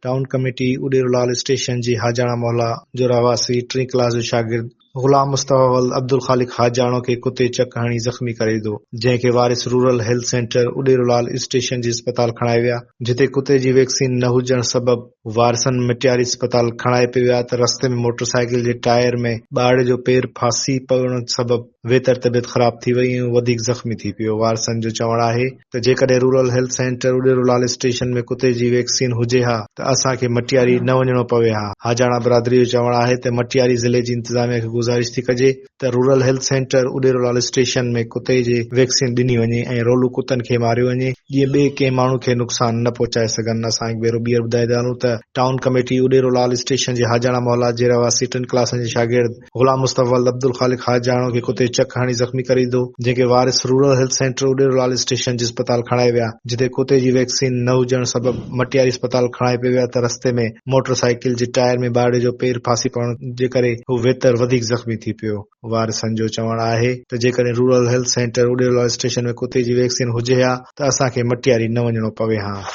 Town committee Udero لال station جي حاجاڻا محلا جو رهواسي ٽئين ڪلاس جو شاگرد غلام مصطفيٰ ولد عبدالخالق حاجاڻو کي ڪتي چڪ هڻي زخمي ڪري وڌو، جنهن کي وارث rural health centre Udero Lal station جي اسپتال کڻائي ويا، جتي ڪتي جي ويڪسين نه هجڻ سبب وارثن مٽياري اسپتال کڻائي پئي ويا ته رستي ۾ موٽرسائيڪل جي ٽائر ۾ ٻارڙي جو پير ڦاسي پوڻ سبب ويتر طبيعت خراب ٿي وئي ۽ هو وڌيڪ زخمي ٿي پيو، وارثن جو چوڻ آهي ته جيڪڏهن rural health centre Udero Lal station ۾ ڪتي جي ويڪسين هجي ها ته اسان کي مٽياري نه وڃڻو پوي ها. حاجاڻا برادري جو چوڻ آهي ته مٽياري ضلعي جي انتظاميا کي گذارش ٿي ڪجي ته rural health centre Udero Lal station ۾ ڪتي جي ويڪسين ڏني وڃي ۽ رولو ڪتن کي ماريو وڃي جيئن ٻئي ڪنهن ماڻهو کي نقصان نه پهچائي سگهن. اسان هڪ ڀيرو ٻيهر ٻڌائيندا هلون ته ٽائون ڪميٽي اڏيرو لال اسٽيشن جي حاجاڻا محلا جي رهواسي ٽن ڪلاسن جي شاگرد غلام مصطفيٰ ولد عبدالخالق حاجاڻو کي ڪتي چڪ هڻي زخمي ڪري وڌو، جنهن کي وارث rural health centre Udero Lal station جي اسپتال کڻائي ويا، جتي ڪتي جي ويڪسين نه هجڻ سبب مٽياري اسپتال کڻائي پئي ويا ته رستي ۾ موٽر سائيڪل جي ٽائر ۾ ٻارڙي جو پير ڦاسي پوڻ جي ڪري هو ويتر وڌيڪ زخمي ٿي پيو. وارثن جو چوڻ آهي ته جيڪڏهن rural health centre Udero Lal station ۾ ڪتي جي ويڪسين هجي ها ته اسان کي مٽياري نه وڃڻو پوي ها.